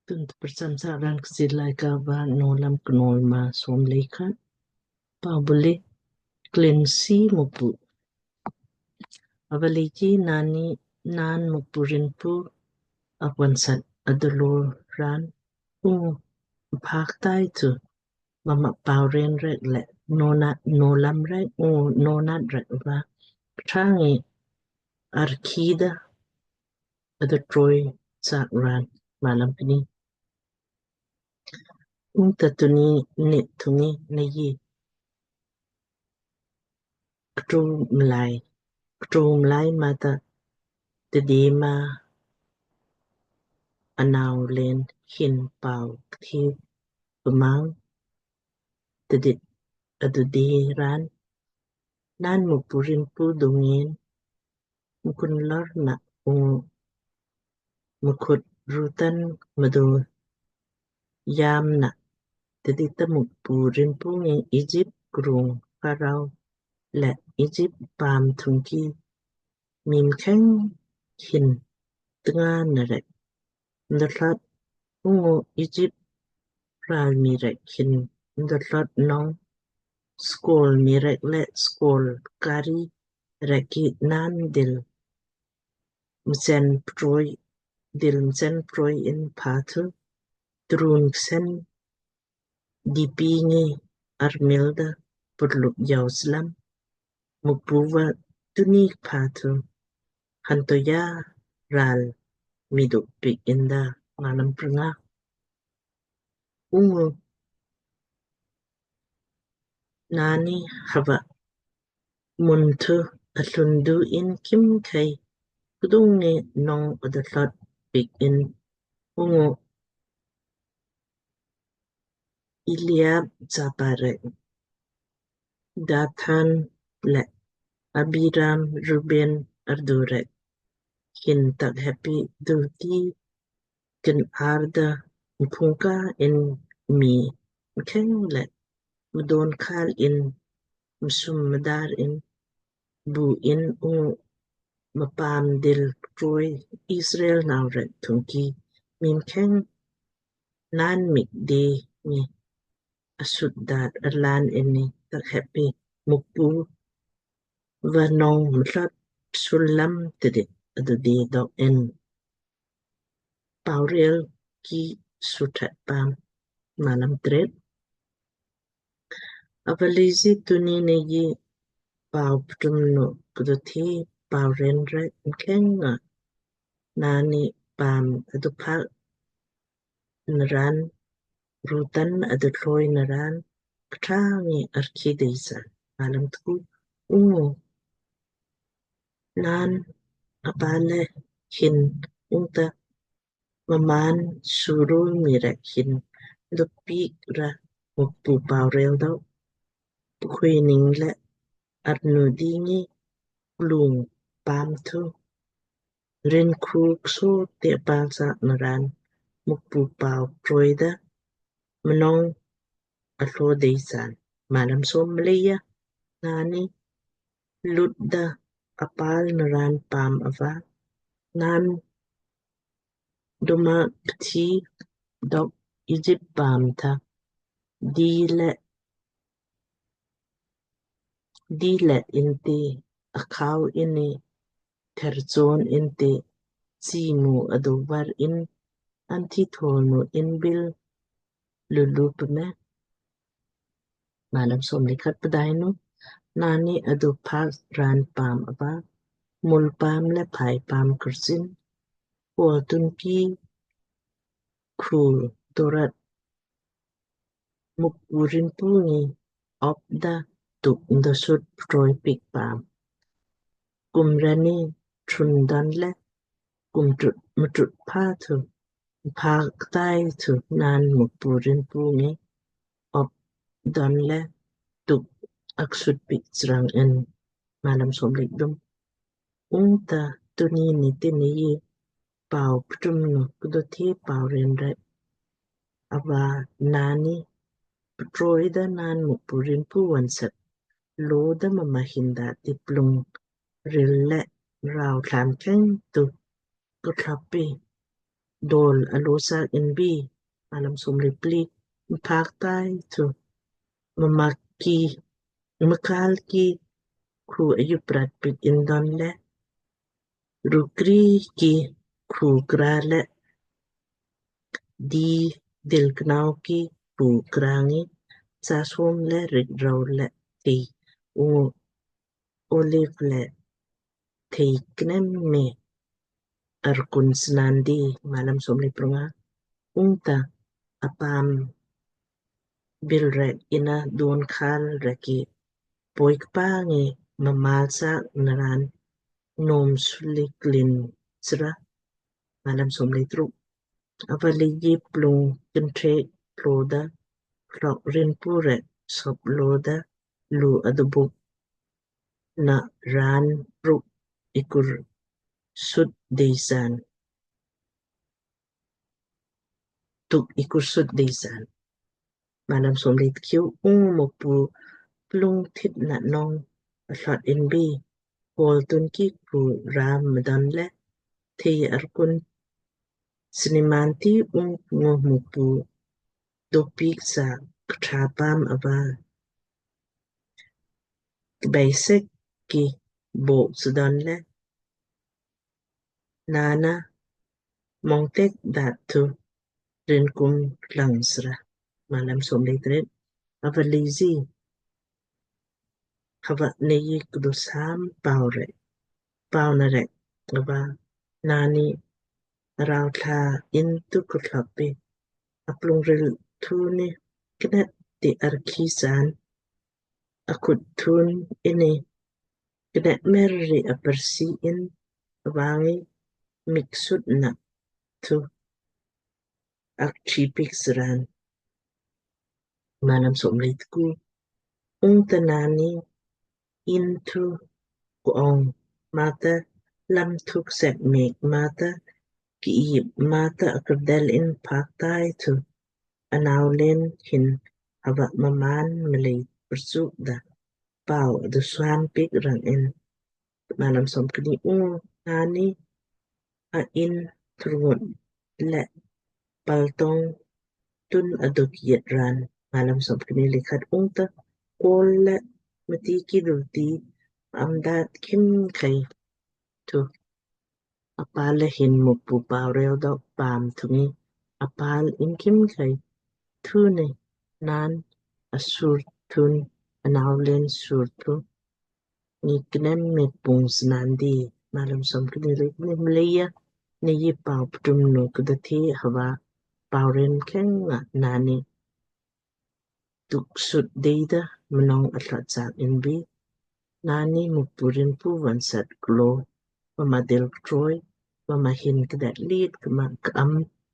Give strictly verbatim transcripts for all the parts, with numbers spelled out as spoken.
Tun tprcham sa raan Kchiir Laaika va Nowlam Knowl maa som lei khat. Pau bule klensi Mukpu. Ava leiji naanni naan Mukpu Rinpu avonsat adolo raan ungu paktai thu mma pauren rek le nona nowlam rek ungu nonat rek va kṭha ngi arkhii da ado troi sak raan. Malam kni. Ungta tunni nit thung ngi nei kṭu mlai, kṭu mlai mata tdit ma anau leen hin pau kthi pmaang tdit adu dee raan. Naan Mukpu Rinpu dungin mkun lor na ungu mkhut rutan mdo yam na tdit ta Mukpu Rinpu ngi Ijip krung Farao le Ijip paam thungki mii mkheng hin tnga na rek ndothlot ungu Ijip ral mii rek hin ndothlot nong skol mii rek le skol kari rek ki naan dil msen proi, dil msen proi in pathu trun ksen dipi ngi armil da purlup jau slam Mukpu va tunni kpha thu hanto ya ral mii dok piik inda. Malam prnga. Ungu naanni hava mun thu athlun du in khimkhei kdung ngi nong adothlot piik in ungu Eliab chapa rek Dathan le Abiram Ruben ardu rek hin tak heppi dulti kin arda mphungka in mii mkheng le mdon khal in msum mdar in bu in ungu mpaam dil troi Israel nau rek thungki mii mkheng naan mik dee ngi asut daat arlaan inni tak heppi Mukpu va nong mthlot sullam tdit adu dee dok in. Paurel ki suthat paam. Malam tret. Ava leiji tunni nei pau ptum nu kdo thi pauren rek mkheng nga naanni paam adu pak na raan rutan adu thloi na raan kṭha ngi arkhii dei san. Malam tku. Ungu naan apa le hin ungta mmaan surul mii rek hin dupiik ra Mukpu paurel dau pkhui ning le arnu dii ngi klung paam thu rin khu kso te pal sak na raan Mukpu pau troi da mnong atlo dei san. Malam som. Mleija naanni lut da apal na raan paam ava naan duma pthi dok Ijip paam tha dii le dii le inti akhau inni ther chon inti chi mu adu var in anti thol nu in bil lulu pme. Malam som le khat. Pdainu naanni adu pak raan paam ava mul paam le phai paam kursin kol tunpi khu dorat Mukpu Rinpu ngi op da tuk ndosut ptroi piik paam. Kum rani thrun dan le kum trut mtrut pha thu pha ktai thu naan Mukpu Rinpu ngi op dan le tuk aksut piik chrang in. Malam som le kdum. Ungta tunni nei tinni pau ptum nu kdo thi pauren rek ava naanni ptroi da naan Mukpu Rinpu vonsat lo da mma hin da ti plung ril le rau thlam kheng thu kuthlapi dol alo sak inbi. Malam somlei pli. Mpaktai thu mma ki, mkal ki khu ayu prat pik indon le, rukri ki khu kra le, di dil knau ki khu kra ngi sa som le rik rau le thei, ungu olive le thei knem me arkun snandi. Malam somlei prunga. Ungta apam bil rek ina don khal rek ki poi kpa ngi mmal sak naran nom sulik lin sra. Malam somlei truk. Ava leiji plung kintrek ploda, klok rinpu rek sop loda, lu adubuk na ran ruk ikur sut deisan. Tuk ikur sut deisan. Malam somlei tkiu. Ung Mukpu plung thit na nong athlat inbi, kol tun ki khu ram mdon le thei arkun snimanti ung ngo Mukpu dopik sa ktrapam ava kbaisek ki bok sdon le nana mongtek dat thu rinkum lang sra. Malam somlei tret. Ava leiji hava nei kdo sam pau rek, pau na rek ava nani rau thla in tu kutlapi aplung ril thu ni knet ti arki san akut thun ini knet mer ri apersi in avangi miksut na thu ak tripik sran. Malam somlei tku. Ungta nani in thu kuong mata lam thuk sek mek mata ki ip mata akerdel in paktai thu anau len hin hava mmaan mlei persuk da pau adu suan pik rang in. Malam somkni. Ungu nani a in turngut le paltong tun aduk yet ran. Malam somkni lei khat. Ungta kol le mati ki dulti amdat khimkhei thu apal le hin Mukpu pau rel dok paam thungi apal in khimkhei thu ne naan asur thun anau len sur thu ni knem me pung snandi. Malam somkni lei kni. Mleija nei pau ptum nu kdathi hava pau ren keng nga nani tuk sut deida mnong atlat sak inbi nani Mukpu rinpu vonsat klo mama dil ktroi mama hin kdat lit kma kam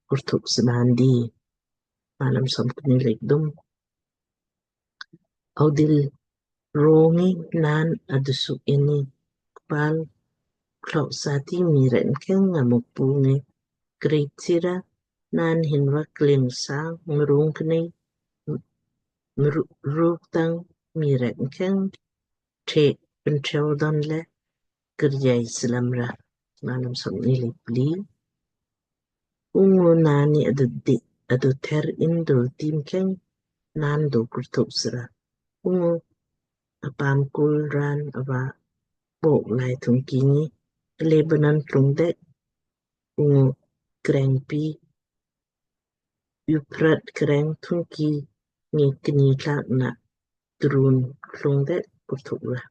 kurthuk snandi. Malam somkni lei kdum. Audil rongi naan adusuk ini kpal klok sati mii rek mkheng nga Mukpu ngi krei tira naan hin va kling sang mrung knei mru-, ruk tang mii rek mkheng thek pentreu don le kriai slamra. Malam somkni lei pli. Ungu nani adu di, adu ther in dulti mkheng naan do kurthuk sra. Ungu apam kul ran ava bok lai thung ki ngi Lebanon tlung dek ungu kreng pi Euphrat kreng thung ki ngi kni tlak na trun tlung dek kurthuk ra.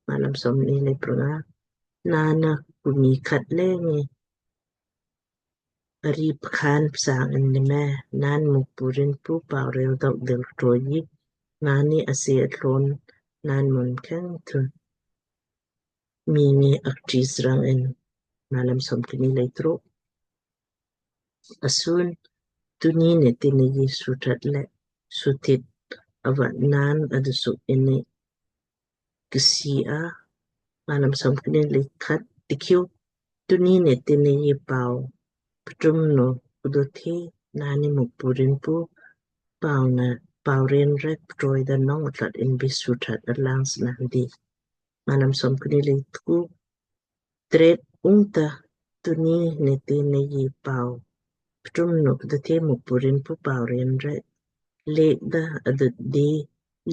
Malam somkni lei prunga. Nana kumi khat le ngi ari pkhan psang in ni me naan Mukpu rinpu pau rel dok dil troi nani ase atlon naan mun keng thun mii ngi aktris rang in. Malam somkni lei truk. Asun tuni ne tini Yesu that le sutit ava naan adusuk ini ksia. Malam somkni lei khat. Tikiu. Tuni ne tini pau ptum nu kudothi nani Mukpu rinpu pau na pau ren rek ptroi da nong atlat inbi suthat alang snandi. Malam somkni lei tku. Tret. Ungta tuni ne tini ptum nu kdo the Mukpu Rinpu pau rin rek lek da adut di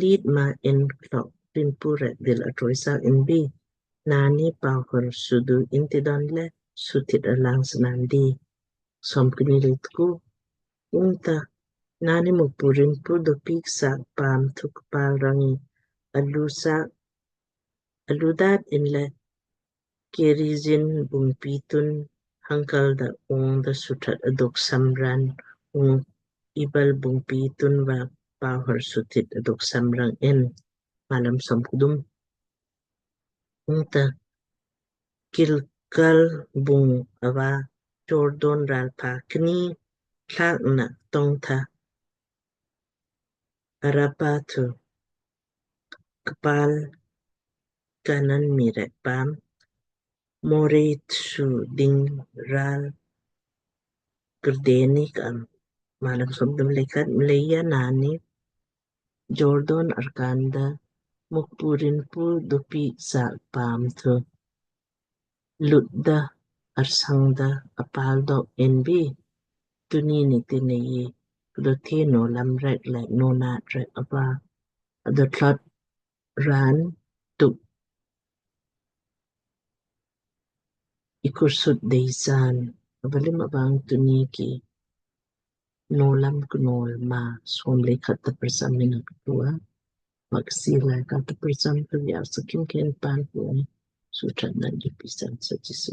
lit ma in klok Rinpu rek dil atroi sa in bi, nani pau hor sudu in tidon le sutit alang snandi. Som kni le tku. Ungta nani Mukpu Rinpu do piik sa paam thu kpal rangi alu sa alu dat in le Kerizin bungpi tun hangkal da ung da suthat adok samran ung Ibal bungpi tun va pau hor sutit adok samrang in. Malam som kdum. Ungta Kilkal bung ava Jordan ralpa kni tlak na tong tha Arapa thu kpal Kanan mii rek paam More thu ding ral krdeni kam. Malam som kdum le khat. Mleija nani Jordan arkaan da Mukpu Rinpu do piik sa paam thu lut da arsang da apal dok in bi, tuni ni ti nei kdo the nowlam rek le nownat rek ava ado tlot raan tuk ikursut dei san. Ava lim avang tuni ki nowlam knol ma som le khat ta prcham mii na ktua. Maksi lai ka ta prcham kavia sakim ken pan ku suthat na di pisan sa Jisu.